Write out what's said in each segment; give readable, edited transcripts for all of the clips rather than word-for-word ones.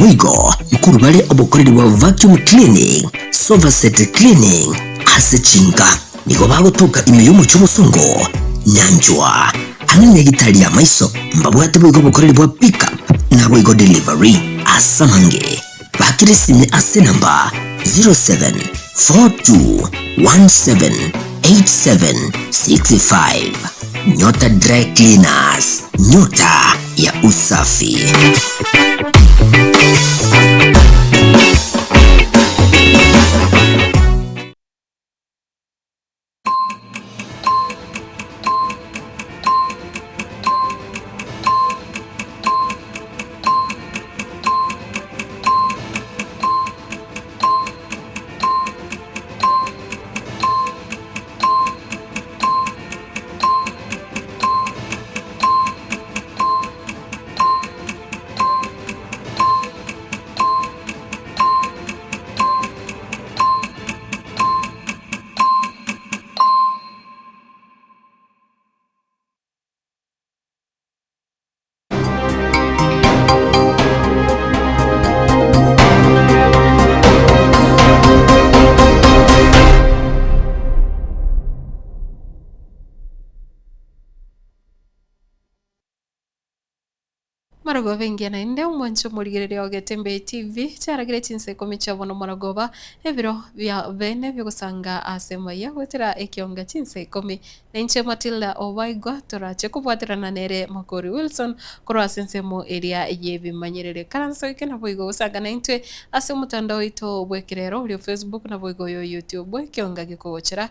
Boigo nkorwa bare obokoreri bwa vacuum cleaning, sofa set cleaning ase chinka. Nigo bagotoka ime y'omochie obosongo, Nyanchwa, ang'e negitari y'amaiso. Mbabwate boigo obokoreri bwa pick up naboigo delivery. Ase amange, bakire esime ase enamba 0742178765. Nyota Dry Cleaners, nyota ya usafi. Marogoba engiya naende omwanche omorigereria o Getembe TV chiaragire chinsa ikomi chia bono marogoba ebiro bia bene biogosanga ase maiya goetera ekionga chinsa ikomi na inche Matilda Obaigwa torache kobwaterana nere Makori Wilson korwa ase ensemo eria y'ebimanyerere. Karanso eke naboigo gosanga naintwe ase omotandao oito bw'ekerero oria o Facebook naboigo oyo o YouTube ekionga gekogochera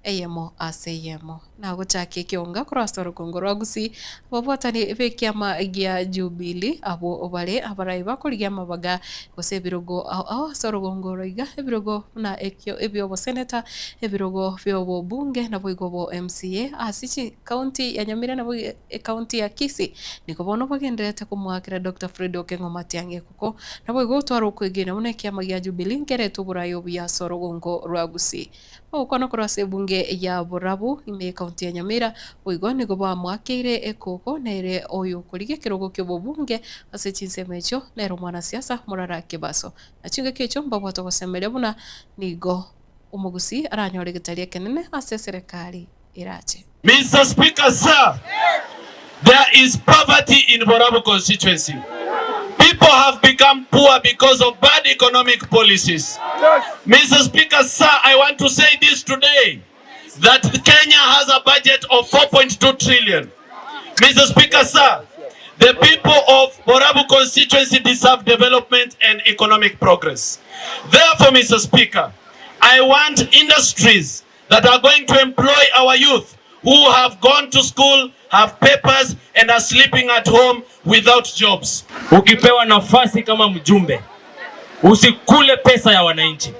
eyemo ase eyemo. Na gochakia ekeonga korwa ase orogongo rwa Gusii, ababwatani b'ekiama gia Jubilee abwo bare abarai bakorigia amabaga gose ebirogo ao ao ase orogongo oro iga, ebirogo buna ekio ebi'oboseneta, ebirogo bi'obobunge naboigo obo MCA ase chikaunti ya Nyamira naboigo ekaunti ya Kisii, nigo bono bagendererete komoakera Doctor Fred Okengo Matiang'i ekoko, naboigo gotwara okwegena buna ekiama gia Jubilee nkerete oborai obuya ase orogongo rwa Gusii. Ogokwana korwa ase ebunge ya Borabu ime y'ekaunti ya Nyamira, boigo nigo bamoakeire ekoko nere oyokorigia ekerogo ki'obobunge ase chinsemo echio nere omwanasiasa Morara Kebaso. Na chingaki echio mbabwate ogosemeria buna nigo omogusii aranyore egetari ekenene ase eserekari erache. Mister Speaker sir, there is poverty in Borabu constituency. People have become poor because of bad economic policies. Mister Speaker sir, I want to say this today that Kenya has a budget of 4.2 trillion. Mister Speaker sir, the people of Borabu constituency deserve development and economic progress. Therefore, Mister Speaker, I want industries that are going to employ our youth who have gone to school, have papers and are sleeping at home without jobs. Ukipewa nafasi kama mjumbe, usikule pesa ya wananchi.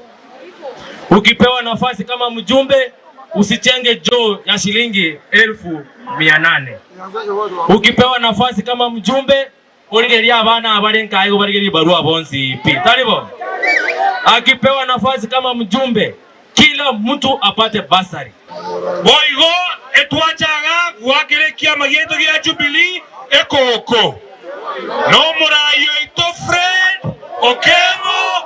Ukipewa nafasi kama mjumbe, usichenge joo ya shilingi 800,000. Ukipewa nafasi kama mjumbe, origererie abana abare nkaye obarigerie barua bonsi pi. Tari bo? Akipewa nafasi kama mjumbe, kila mtu apate basari. Boigo etwachaga goakera ekiama giaito gia Jubilee ekoko, na omoraai oito Fred Okengo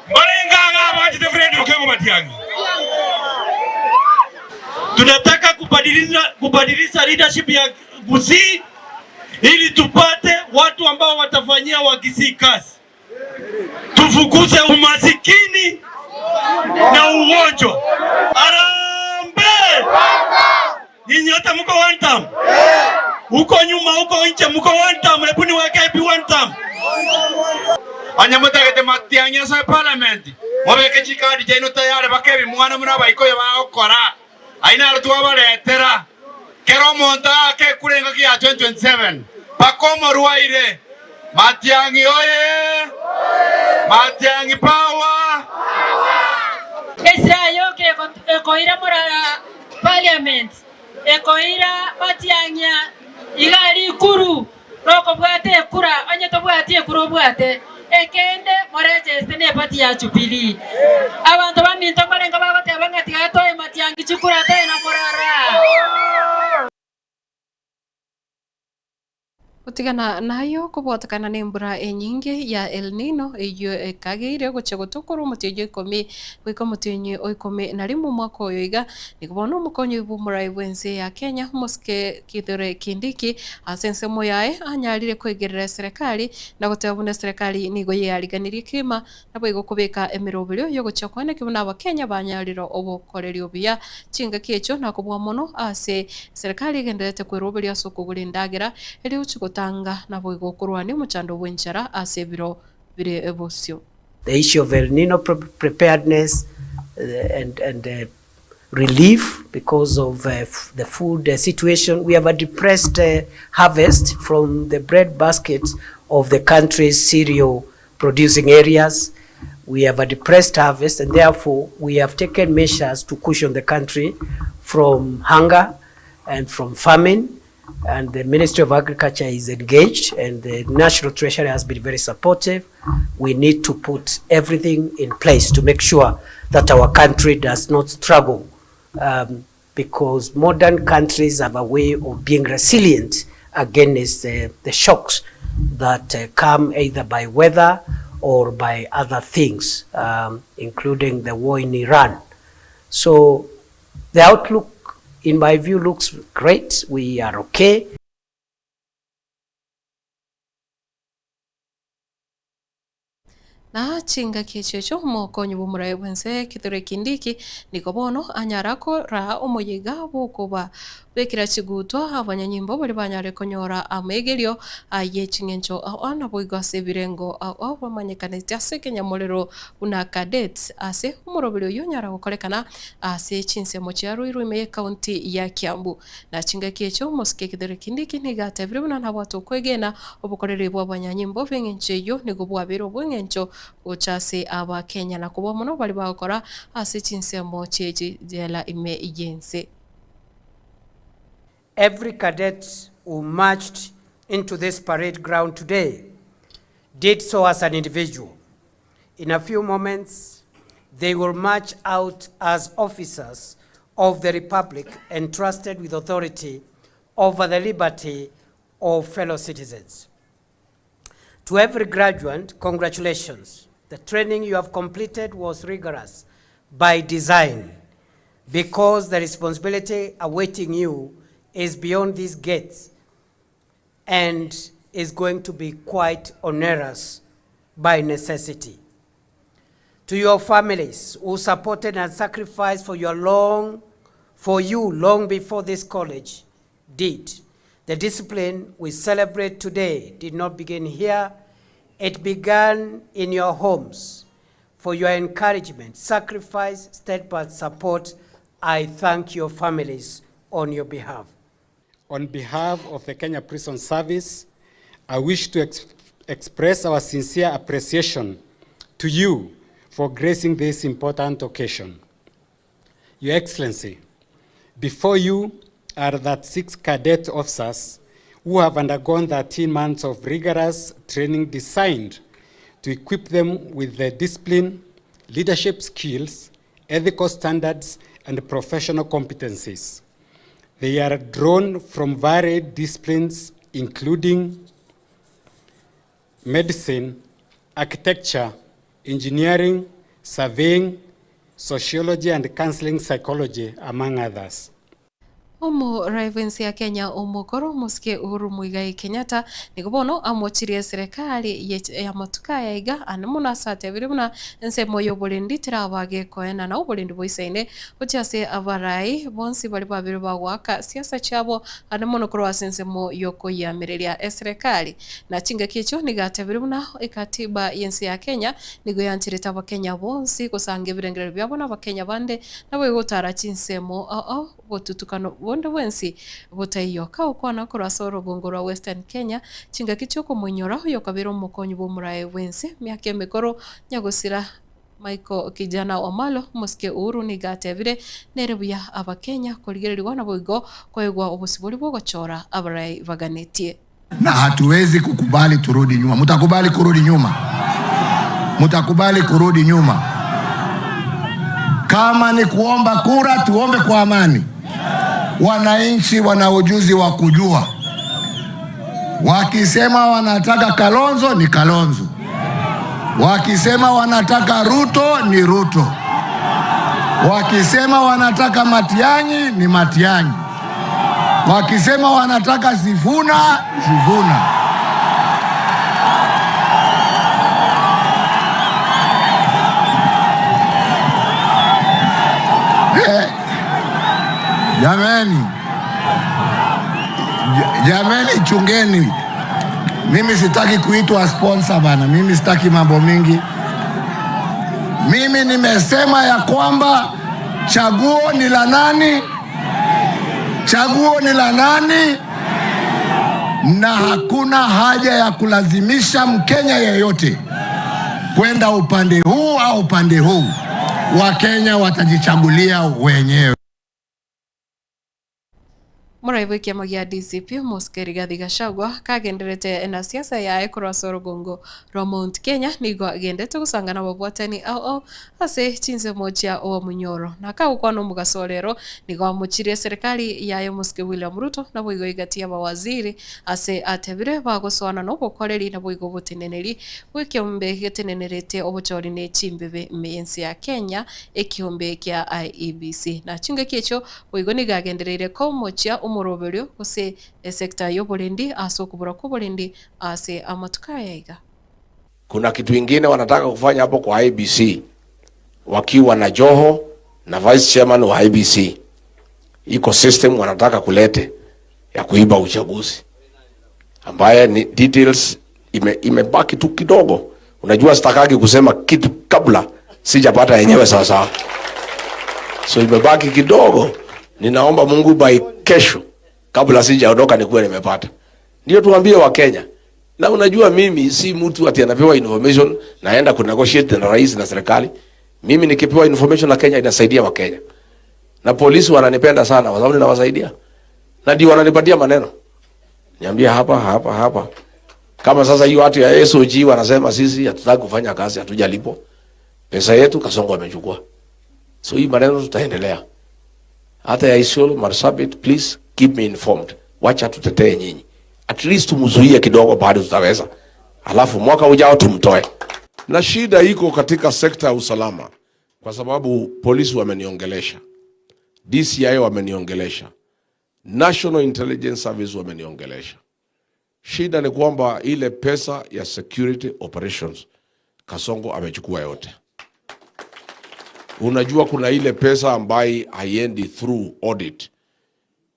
Mbarenge iga abanchete Fred Okengo Matiang'i. Tunataka kubadilisha leadership ya Gusii ili tupate watu ambao watafanyia Wakisii kazi. Tufukuze umasikini na ugonjwa. Harambee! Nyinyi wote mko one term? Huko nyuma huko nje mko one term, hebu niweke happy one term. Onye motagete matiang'i ase eparliament, mobeke chikadi chiaino tayari baka ebimwana buna abaikoyo bagokora. Ayio naro twabaretera kera omonto aake ekura engaki ya 2027 mpaka omorwaire. Matiang'i oye! Matiang'i power! Esira yoka ekoira morara parliament ekoira matiang'ia iga rikuru nokobwata ekura onye tobwati ekura obwate ekende morecheste ne party ya Jubilee. Abanto baminto mbarenge bagoteba ng'a tiga toe matiang'i chikura toe na morara. Gotigana nayo kobwatekana nembura enyinge ya El Nino eyio ekageire gochia gotwa korwa omotienyi o ikomi goika omotienyi o ikomi na rimo omwaka oyo iga, nigo bono omokonyi bw'omorai bw'ense ya Kenya omosike Kithure Kindiki ase ensemo yaye anyarire koigerera eserekari na goteba buna eserekari nigo yeariganirie kegima Naboigo kobeka emeroberio y'ogochia koeneki buna Abakenya banyarire obokoreri obuya chingaki echio na kobua mono ase serikali egendererete kweroberia ase okogora endagera erio gochia gotanga naboigo korwania omochando bw'enchara ase ebiro bire bosio. The issue of El Nino preparedness and and relief because of the food situation. We have a depressed harvest from the bread basket of the country's cereal producing areas. We have a depressed harvest and therefore we have taken measures to cushion the country from hunger and from famine and the Ministry of Agriculture is engaged and the National Treasury has been very supportive. We need to put everything in place to make sure that our country does not struggle um, because modern countries have a way of being resilient against the shocks that come either by weather or by other things, including the war in Iran. So the outlook, in my view, looks great. We are okay. Na chingaki echio echio omokonyi bw'omoraia bw'ense Kithure Kindiki nigo bono anyara koraa omoyega bw'okoba bekera chigutwa abanyanyimbo baria banyare konyora amegerio aye ching'encho ao naboigo ase ebirengo ao bamanyekanete ase ekenyamorero buna cadets ase omoroberi oyio onyara gokorekana ase chinsemo chia Ruiru ime y'ecounty ya Kiambu. Na chingaki echio omosike Kithure Kindiki nigo atebire buna nabwate okwegena obokoreri bw'abanyanyimbo b'eng'encho eyio nigo bwabeire obw'eng'encho gocha ase Abakenya na kobua mono baria bagokora ase chinsemo chie chijela ime y'ense. Every cadet who marched into this parade ground today did so as an individual. In a few moments, they will march out as officers of the Republic entrusted with authority over the liberty of fellow citizens. To every graduate, congratulations. The training you have completed was rigorous by design because the responsibility awaiting you is beyond these gates and is going to be quite onerous by necessity. To your families who supported and sacrificed for your long for you long before this college did. The discipline we celebrate today did not begin here. It began in your homes. For your encouragement, sacrifice, steadfast support, I thank your families on your behalf. On behalf of the Kenya Prison Service, I wish to ex express our sincere appreciation to you for gracing this important occasion. Your Excellency, before you are that six cadet officers who have undergone 13 months of rigorous training designed to equip them with the discipline, leadership skills, ethical standards, and professional competencies. They are drawn from varied disciplines, including medicine, architecture, engineering, surveying, sociology, and counseling psychology, among others. Omorai bw'ense ya Kenya omokoro omosike Uhuru Muigai Kenyatta nigo bono amochirie eserekari y'amatuko aya iga ande mono ase atebire buna ensemo y'oborendi teraba gekoenana oborendi boisaine gochia ase abarai bonsi baria babere bagoaka siasa chiabo ande mono korwa ase ensemo y'okoyiamereria eserekari. Na chingaki echio nigo atebire buna ekatiba y'ense ya Kenya nigo yancherete abakenya bonsi gosanga ebirengererio biabo n'abakenya bande naboigo gotara chinsemo ao ao botutukano bonde bwensi botaiyo. Kagokwana korwa ase orogongo rwa Western Kenya chingaki chi'okomoinyora oyokabeire omokonyi bw'omorae bw'ense miaka emekoro nyagosira Michael Kijana Wamalwa, omosike Uhuru nigo atebire nere buya Abakenya korigererigwa naboigo koegwa obosibori bw'ogochora abarai baganetie. Na hatuwezi kukubali turudi nyuma. Mtakubali kurudi nyuma? Mtakubali kurudi nyuma? Kama ni kuomba kura, tuombe kwa amani. Wananchi wana ujuzi wa kujua. Wakisema wanataka Kalonzo ni Kalonzo, wakisema wanataka Ruto ni Ruto, wakisema wanataka Matiang'i ni Matiang'i, wakisema wanataka Sifuna Sifuna. Eh, jameni, jameni, chungeni. Mimi sitaki kuitwa sponsor bana, mimi sitaki mambo mingi. Mimi nimesema ya kwamba chaguo ni la nani? Chaguo ni la nani? Na hakuna haja ya kulazimisha Mkenya yeyote kwenda upande huu au upande huu. Wakenya watajichagulia wenyewe. Morai bw'ekiama gia DCP Omosike Rigathi Gachagua kagenderete na siasa yaye korwa ase orogongo rwa Mount Kenya nigo agendete gosanga nababwatani ao ao ase chinsemo chia Owamunyoro. Na kagokwana omogaso o rero nigo amochirie eserekari yaye Omosike William Ruto naboigo egati y'abawaziri ase atebire bagosoana nobokoreri naboigo oboteneneri bw'ekeombe getenenerete obochori ne chimbebe ime y'ense ya Kenya ekeombe kia IEBC. Na chingaki echio Boigo nigo agendereire komochia omoroberio gose esecta y'oborendi ase okobora kw'oborendi ase amatuko aya iga. Kuna kitu ingine wanataka kufanya hapo kwa IEBC wakiwa na Joho na vice chairman wa IEBC. Iko system wanataka kulete ya kuiba uchaguzi ambaye ni details imebaki tu kidogo. Unajua sitakagi kusema kitu kabla sijapata yenyewe sawa sawa, so imebaki kidogo. Ninaomba Mungu by kesho kabla sijaondoka nikuwe nimepata, ndio tuambie Wakenya. Na unajua mimi si mtu ati anapewa information naenda ku negotiate na rais na serikali. Mimi nikipewa information na Kenya inasaidia Wakenya, na polisi wananipenda sana kwa sababu ninawasaidia, na ndio wananipatia maneno, niambia hapa hapa hapa. Kama sasa hiyo watu ya SOG wanasema sisi hatutaki kufanya kazi, hatujalipwa pesa yetu, Kasongo amechukua. So hii maneno tutaendelea hata ya Isiolo, Marsabit, please keep me informed. Wacha tutetee nyinyi, at least tumzuie kidogo, bado tutaweza, alafu mwaka ujao tumtoe. Na shida iko katika sekta ya usalama, kwa sababu polisi wameniongelesha, DCI wameniongelesha, National Intelligence Service wameniongelesha. Shida ni kwamba ile pesa ya security operations Kasongo amechukua yote. Unajua kuna ile pesa ambaye haiendi through audit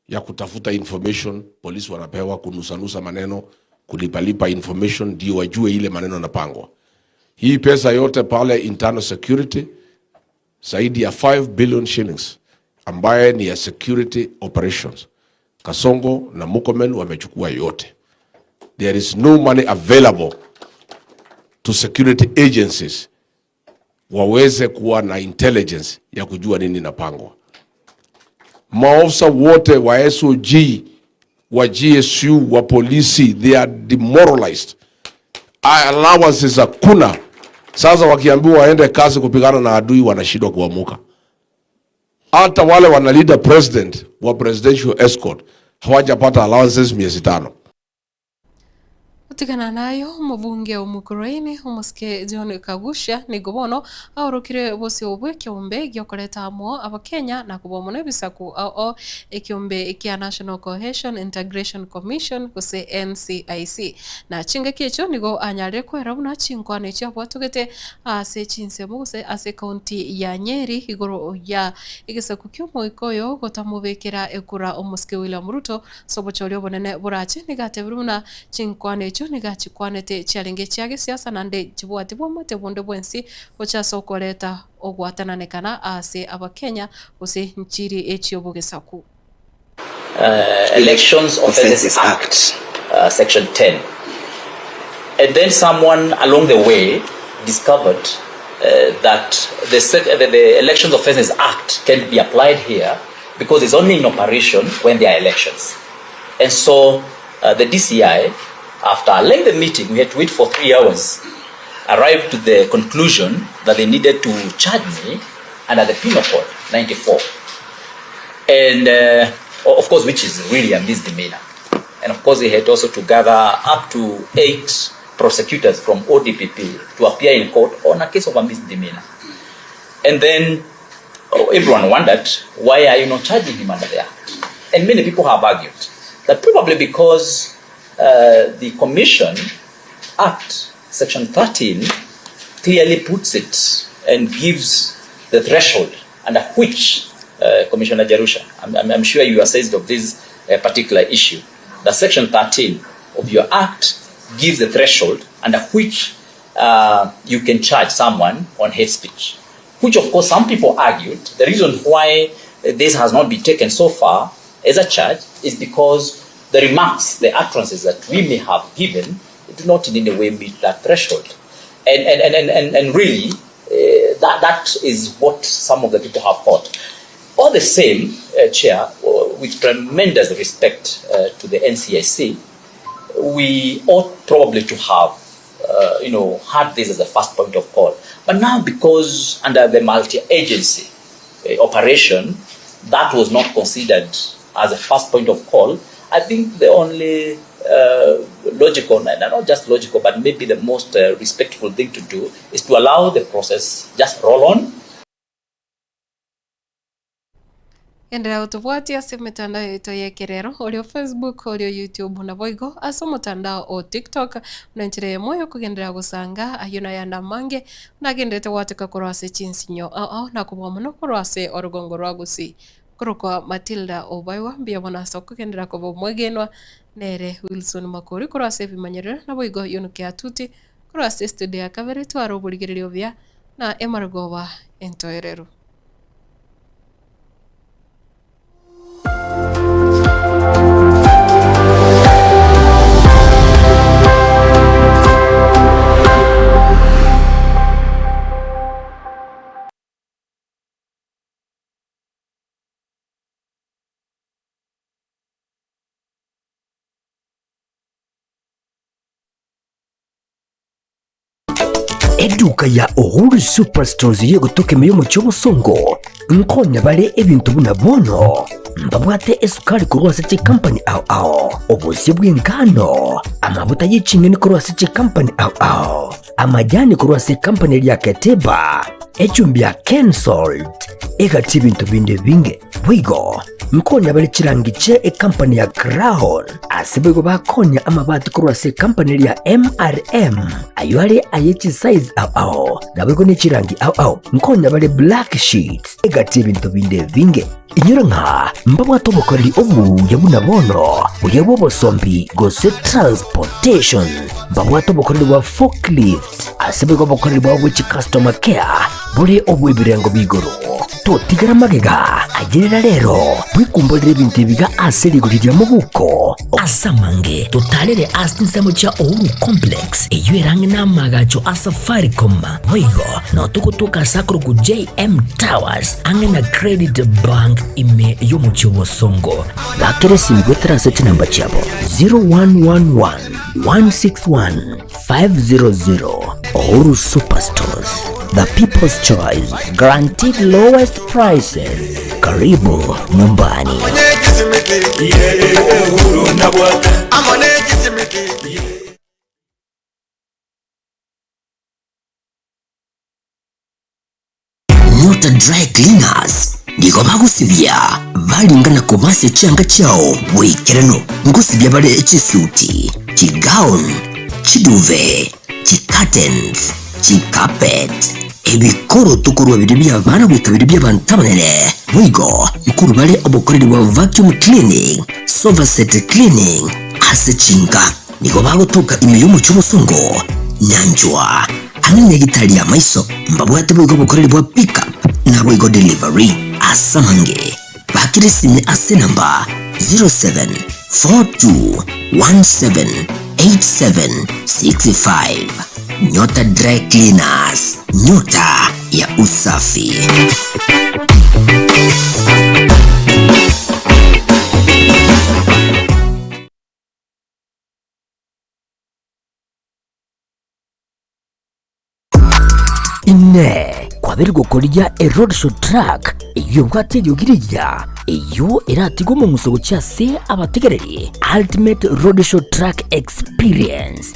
ya kutafuta information, polisi wanapewa kunusanusa maneno, kulipalipa information ndio wajue ile maneno yanapangwa. Hii pesa yote pale internal security zaidi ya 5 billion shillings ambaye ni ya security operations. Kasongo na Murkomen wamechukua yote. There is no money available to security agencies waweze kuwa na intelligence ya kujua nini inapangwa. Maofisa wote wa SOG, wa GSU, wa polisi, they are demoralized. Allowances hakuna. Sasa wakiambiwa waende kazi kupigana na adui wanashindwa kuamuka. Hata wale wanalinda president wa presidential escort hawajapata allowances miezi 5. Gotigana nayo, omobunge o Mukurweini omosike John Kaguchia nigo bono aorokire bosio bw'ekeombe giokoreta amo Abakenya na kobua mono ebisaku ao ao ekeombe kia National Cohesion Integration Commission gose NCIC. Na chingaki echio nigo anyarire kwera buna chinkwana echio abwatogete ase chinsemo gose ase ekaunti ya Nyeri igoro ya egesaku ki'omoika oyo gotamobekera ekura omosike William Ruto ase obochori obonene borache nigo atebire buna chinkwana echio nigo achikwanete chiarenge chia gesiasa naende chibwati bw'omote bonde bwensi gocha ase okoreta ogwatananekana ase Abakenya gose nchiri echi'obogesaku. Elections Offences Act, Section 10. And then someone along the way discovered that the, the Elections Offences Act can be applied here because it's only in operation when there are elections. And so the DCI, after a lengthy meeting, we had to wait for 3 hours, arrived to the conclusion that they needed to charge me under the Penal Code 94. And of course, which is really a misdemeanor. And of course he had also to gather up to 8 prosecutors from ODPP to appear in court on a case of a misdemeanor. And then oh, everyone wondered, why are you not charging him under the act? And many people have argued that probably because the Commission Act, Section 13, clearly puts it and gives the threshold under which Commissioner Jerusha, I'm, I'm, I'm sure you are seized of this particular issue. The Section 13 of your act gives the threshold under which you can charge someone on hate speech, which of course some people argued the reason why this has not been taken so far as a charge is because the remarks, the utterances that we may have given do not in any way meet that threshold. And, and, and, and, and, and really, that, that is what some of the people have thought. All the same, Chair, with tremendous respect to the NCIC, we ought probably to have you know, had this as a first point of call. But now, because under the multi-agency operation, that was not considered as a first point of call, I think the only logical, and not just logical, but maybe the most respectful thing to do is to allow the process just roll on. Genderera gotobwatia ase emetandao yaito y'ekerero, oria o Facebook, oria o YouTube, naboigo ase omotandao o TikTok, buna enchera eyemo y'okogenderera gosanga ayio na ayande amange buna agendererete goateka korwa ase chinsinyo ao ao na kobua mono korwa ase orogongo rwa Gusii. Korokwa Matilda Obaigwa, mbuya mono ase okogenderera koba omwegenwa nere Wilson Makori korwa ase ebimanyerero, naboigo Yunuke Atuti korwa ase estudio ya kabere tware oborigereria obuya na emarogoba entoereru. Eduka ya Uhuru Superstores y'egotoka ime y'omochie obosongo nkonya bare ebinto buna bono mbabwate esukari korwa ase chikampani ao ao, obosie bw'engano, amabuta ye ching'eni korwa ase chikampani ao ao, amajani korwa ase ekampani eria ya Keteba, echumbi ya Kensalt, egati ebinto binde ebinge. Boigo nkonya bare chirangi chie ekampani ya Crown, ase boigo bakonya amabati korwa ase ekampani eria ya MRM, ayio are aye chisize ao ao, naboigo ne chirangi ao ao. Nkonya bare black sheets, egati ebinto binde ebinge. Inyora ng'a mbabwate obokoreri obuya buna bono, buria bw'obosombi gose transportation, mbabwate obokoreri bwa forklift, ase boigo obokoreri bwabo bwe chicustomer care bore obw'ebirengo b'igoro. Totigara magega, ayerera rero, bwekumborere ebinto ebiga ase rigori ria mobuko. Ase amange, totarere ase chinsemo chia Uhuru Complex, eyio ere ang'e namagacho a Safaricom. Boigo nao togotoka ase akorokwa JM Towers, ang'e na Credit Bank ime y'omochie o Bosongo. Bakera esimi goetera ase chinamba chiabo 0111 161 500. Uhuru Superstores, the people's choice, guaranteed lowest prices. Karibu nyumbani. Nyota Dry Cleaners nigo bagosibia baringa na kobasia chianga chiao boikeranu. Ngosibia bare chisuti, chigown, chiduve, chicurtains, chicarpet, ebikoroto korwa biria bi'abana goika biria bi'abanto abanene. Boigo nkorwa bare obokoreri bwa vacuum cleaning, sofa set cleaning ase chinka. Nigo bagotoka ime y'omochie obosongo, nyanchwa, ang'e negitari y'amaiso, mbabwate boigo obokoreri bwa pick up naboigo delivery. Ase amange, bakire esimi ase enamba 0742178765. Nyota Dry Cleaners, nyota ya usafi. Inee! Kwabeire gokorigia eroadshow truck eyio ebwate eriogi rigiya, eyio eratige omong'uso gochia ase abategereri, Ultimate Roadshow Truck Experience.